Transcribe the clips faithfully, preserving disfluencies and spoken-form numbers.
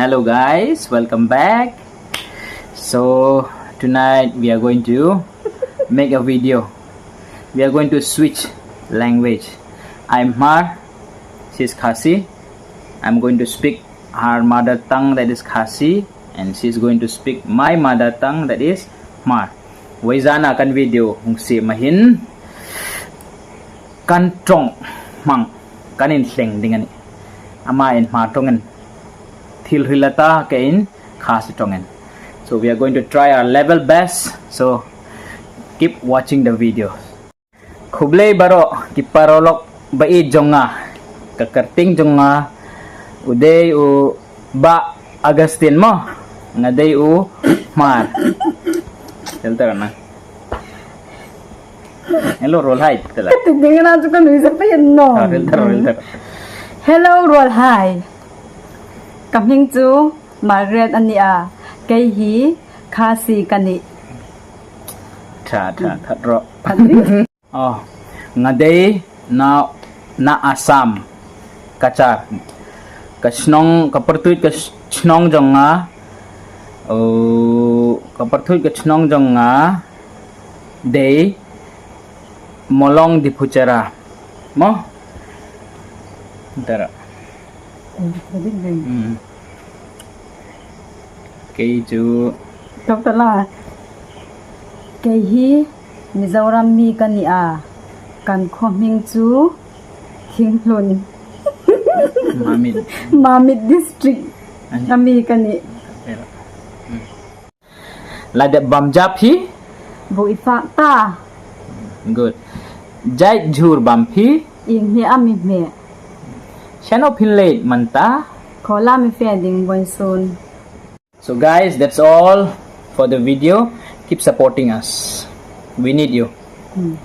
Hello guys, welcome back. So tonight we are going to make a video. We are going to switch language. I'm Hmar, she's Khasi. I'm going to speak her mother tongue, that is Khasi, and she's going to speak my mother tongue, that is Hmar. Wei zan a kan video hung si mahin kan trong mang kan in hleng ding ani. Ama in Hmar tong in thil hilata ke in Khasi tong in. So we are going to try our level best. So keep watching the video. Khublei baroh ki paralok ba ïeit jong nga. Ka kyrteng jong nga u dei u Bah Augustine mo. Nga dei u Hmar. Filter na. Hello, Rolhai. Tela. Kati ding na tu kan bisa pa yan no. Ah, filter, filter. Hello, Rolhai. Ka hming chu Margaret ani a. Kei hi Khasi kani. Tha, tha, tha, ro. Kati. Oh, nga dei na, na Assam, Cachar. Ka shnong, ka pyrtuit ka sh-, shnong jong nga. Oh, ka pyrtuit ka shnong jong nga dei Molong Diphuchera. Mo? Tara. Hmm. Kei chu. Tok tala. Kei hi Mizoram mi kani a. Kan khuahming chu Thinglhun. Mamit. Mamit district. Ani. Ami kani. Tera. Hmm. La dep bam jap hi? Bu i fa ta. Good. Jait jhur bam phi? Ing hi ami me. Shano phin leit mynta? Khola mi fe ding boin sun. So guys, that's all for the video. Keep supporting us. We need you. Hmm.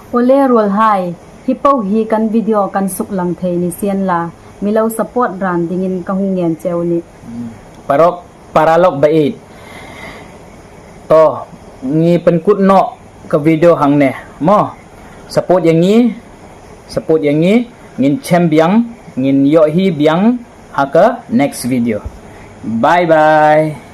Ole Rolhai, hi pau hi kan video kan suk lang thei ni sian la. Milo support ran dingin ka hung ngen cheu ni. Hmm. Parok paralok ba ïeit. To, ngi pynkut noh ka video hangne. Mo, support ïa ngi, support ïa ngi, ngin chem biang, ngin ïoh hi biang ha ka next video. Bye bye.